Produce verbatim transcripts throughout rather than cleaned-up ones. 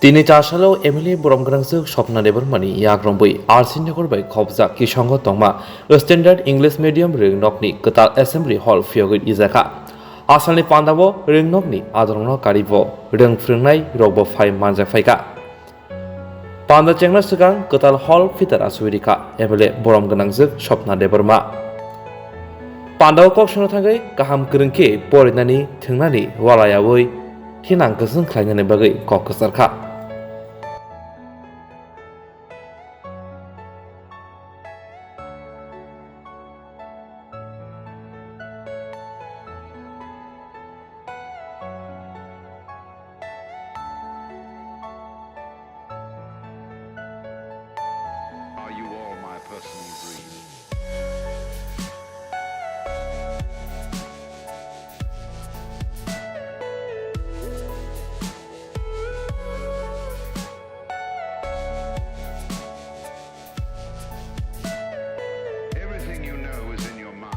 Tini Chasalo M L A borom gwnangjwk Swapna Debbarmani yakrwngwi R C Nagar bai khopjak kisongo tongma Standard English Medium Rwngnokni kwtal Assembly Hall phiyogwi ijakha. Asalni pandao rwngnokni adorongno karibo rwng phrwngnai rokbo phai manjak phaikha. Panda chengna swkang kwtal hall phitar aswi rikha M L A borom gwnangjwk Swapna Debbarma. Pandao kok sano thangwi kaham kwrwng khe porinani thwngnani walayawi thinang kwchwng khlainani bagwi kok kwcharkha. Are you all my personal dreams? Everything you know is in your mind.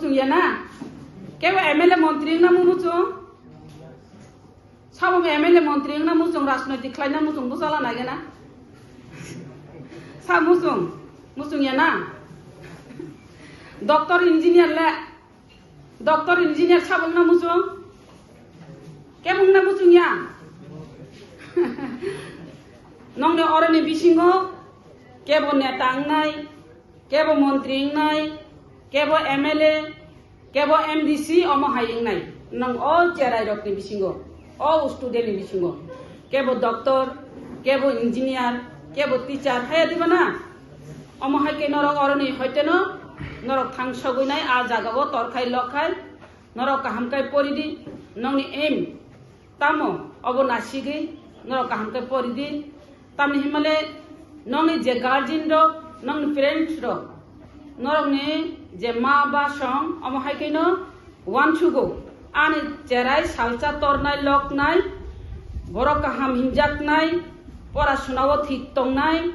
Muchung ya na? Kebo M L A montri wngna muchung? Sabo M L A montri wngna muchung, rajnoitik khlaina muchung bwsala nai gana? Sa muchung, muchung ya na? Doctor engineer le, doctor engineer sabo wngna muchung? Kebo wngna muchung ya? Nongni oroni bisingo kebo neta wngnai, kebo montri wngnai, kebo M L A, kebo M D C omo hai wngnai. Nwng o cherai rokni bisingo, o student ni bisingo, kebo doctor, kebo engineer, kebo teacher, haya diba na? Omo hai khe norok oroni hoiteno norok thang sogwi nai, a jagao torkhai lokhai norok kaham khe pori di, nongni aim tamo obo nasigwi norok kaham khe pori di. Tamni hinmale nongni je guardian rok, nongni parents rok, norokni je ma ba song, omo hai kheno uansugo ani cherai salsa tornai loknai, borok kaham hinjaknai, pora sunao thik tongnai,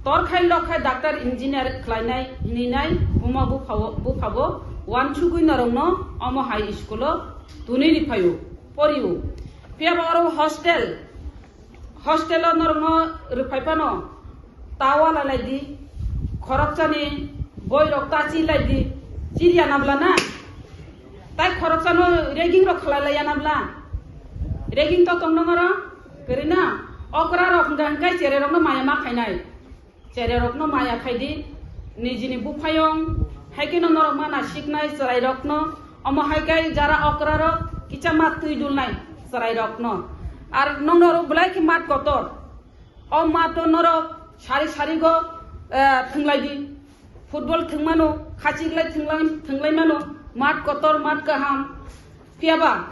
torkhai lokhai doctor engineer khlainai hininai buma buphao, buphabo uansugwi norokno omo hai school o tunwi riphaio, porio. Phiyaba oro hostel, hostel o norokno rwphai phano ta wala lai di, khoroksani boi rok ta chi lai di, chiriya na bla na? Tai khoroksano ragging rok khlai laiya na bla? Ragging to tong nang oro, kwrwi na? Okra rok hwnkha hwnkhe cherai rokno maya ma khainai. Cherai rokno maya khai di, nijini buphayong, hai kheno norok mana siknai cherai rokno, omo hai khe jara okra rok kicha mat twi dulnai cherai rokno. Ar nong norok belai khe mat kotor. O mat to norok sari sari go, eh, thwnglai di. Football thwngmano, khachiklai thwnglai, thwnglai mano, mat kotor, mat kaham. Phiyaba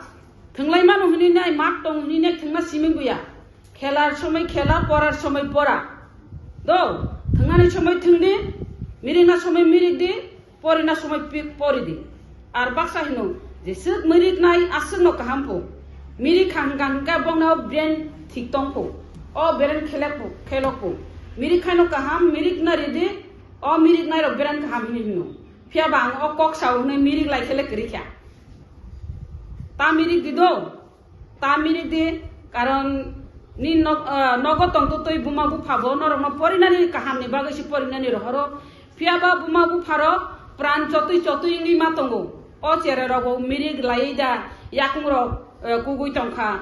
thwnglai mano hwnwi nai, mat tong hwnwi nai thwngna simi buya. Khelar somoi khela, porar somoi pora. Do, thwngnani somoi thwng di, mirikna somoi mirik di, porina somoi pi-, pori di. Ar baksa hino, jeswk miriknai aswkno kaham pho. Mirik kha hwnkha hwnkhe bongni o brain thik tong pho. O brain khelek pho, khelok pho. Mirik khaino kaham, mirik na ridi, o mirik nairok brain kaham hini hino. Phiyaba ang o kok sao hwnwi mirik lai khe le kwrwi kha. Ta mirik di do, ta mirik di, karon ni nok, ah, nogo tongtwtwi buma bupha bo norokno porinani kahamni bagwi se porinani rohoro. Phiyaba buma bupharo pran chotwi chotwi wngwi ma tongo. O cherai rokbo mirik lai da, yakung rok, eh, kugui tongkha,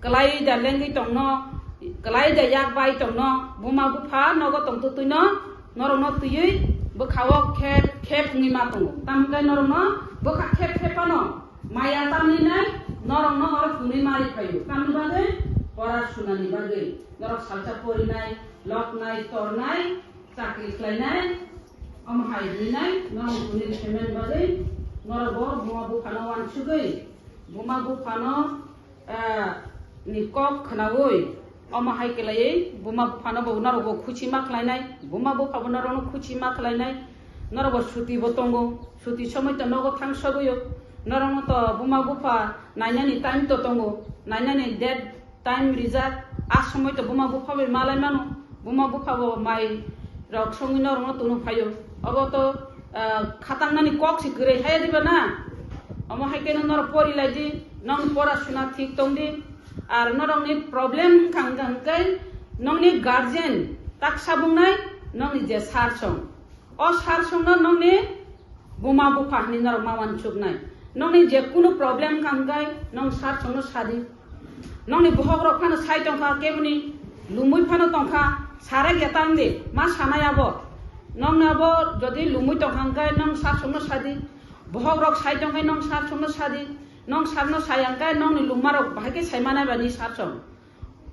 kwlai da lengwi tongno, kwlai da yak bai tongno, buma bupha nogo tongtwtwino norokno twiwi bwkhao khep khep wngwi ma tongo. Tamo khe norokno bwkha khep khep phano maya tamni nai, Norokno oro hwnwi mari phaio. Tamni bagwi? Pora sunani bagwi. Norok salsa porinai, loknai, tornai, chakri khlainai, omo hai hwnwi nai, norok hwnwi phaimani bagwi norok bo buma buphano uansugwi, buma buphano, ah, ni kok khnaui, omo hai kwlaiwi buma buphano bo norok bo khuchi ma khlainai, buma bupha bo norokno khuchi ma khlainai, norok bo suti bo tongo, suti somoi to nogo thang sogwi o, norokno to buma bupha nainani time to tongo, nainani date time rijak, a somoi to buma bupha bai malai mano, buma bupha bo mai rok songwi norokno tunu phaio. Obo to, ah, khatangnani kok se kwrwi hai diba na? Omo hai khe norok pori lai di, nong pora suna thik tong di. Ar norokni problem wngkha hwnkha hwnkhe nongni guardian tak sabungnai, nongni je sir song. O sir songno nongni buma bupha hwnwi norok ma uansuknai. Nongni je kunu problem wngkha hwnkhe nong sir songno sadi. Nongni bohok rok phano sai tongkha, keboni lumui phano tongkha, sare ge tang di, ma sanai abo. Nongni abo jodi lumui tongkha hwnkhe nong sir songno sadi. Bohok rok sai tongkhe nong sir songno sadi. Nong sir no sai hwnkhe nongni luma rok bahai khe sai manai bani sir song.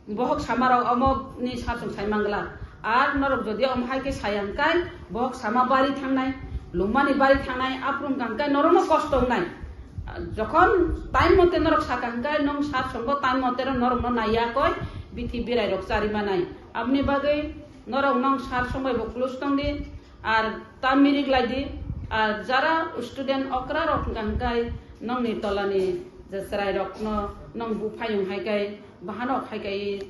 Bohok sama rok omo ni sir song sai mangla. Ar norok jodi omo hai khe sai hwnkhe bohok sama bari thangnai, lumani bari thangnai, aphuru hwnkhe norokno kosto wngnai. Jokhon time mote norok saka hwnkhe nong sir songbo time mote ro norokno naiya koi bithi birai rok chari manai. Aboni bagwi norok nong sir song bai bo close tong di. Ar ta mirik lai di, ar jara student okra rok hwnkha hwnkhe nongni tolani je chwrai rokno nong buphayung hai khe bahano khai kai